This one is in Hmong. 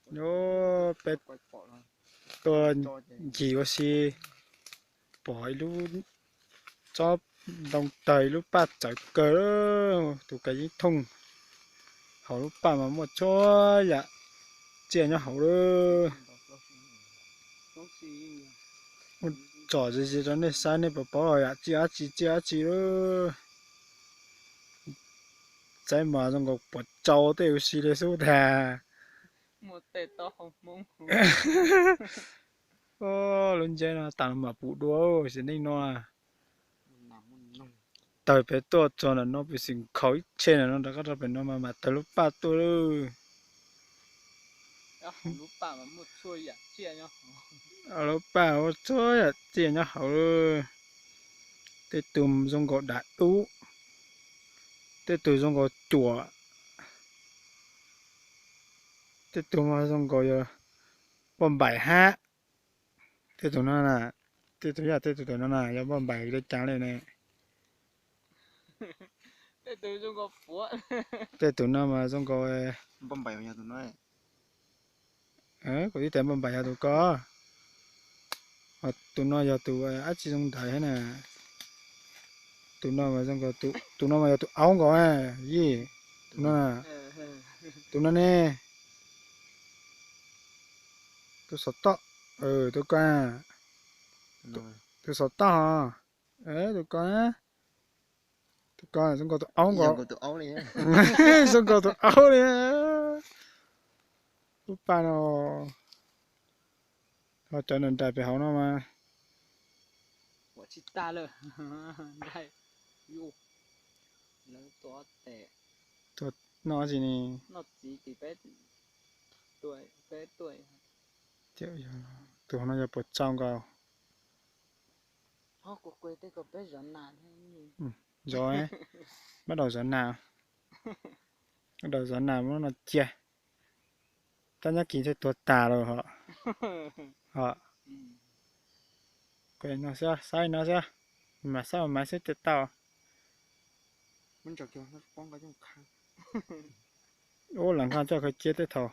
Peb tuaj ncig ua si, pom ib lub tsob ntoo tawg, ib lub paj txawv kawg, tus kav yeeb thooj. Hauv lub paj mas muaj txhua yam tsiaj nyob hauv lawm. Muaj tsom ze ze rau nej saib, nej puas paub yam tsiaj dab tsi tsiaj dab tsi lawm. Saib mas zoo nkaus puas tsau tej ua si li xwb tag. Lub nceb no tas los mam pum dua, xiv neej no. Tawg pem tuaj txog ntawm no pes xwm nkhaus ib tsheb ntawm no rov qab rau pem no mas mam tawg lub paj tuaj lawm. Lub paj ua txhua yam tsiaj nyob hauv lawm. Tej tug zoo nkaus dam dub, tej tug zoo nkaus cuam, tej tug mas zoo nkaus yog npauj npaim hab. Tej tug no, tej tug yog tej tug tam no na yog npauj npaim li cas li ne. Tej tug no mas zoo nkaus, kuv tib tas npauj npaim yog tus ko, tus no yog tus dab tsi zoo ntawd thiab na. Tus no, tus no mas yog tus aub nkaus yij. Tus no, tus no ne, tus xov tooj, tus ko, tus xov tooj ho, tus ko, tus ko zoo nkaus tus aub nkaus, zoo nkaus tus aub li. Lub paj no ho cov nram nraim pem hauv no mas noj tsis ne. Tus hauv no yog puas tsau nkaus. Zov, pab daus zov nas, pab daus zov nas muab no cia. Tab nyob kis thiaj tuag tas lawm ho. Ho, no xwb, saib no xwb, mas saib mas xwb thiaj tau. Ub, lam nqa coj khaws cia tej thaum.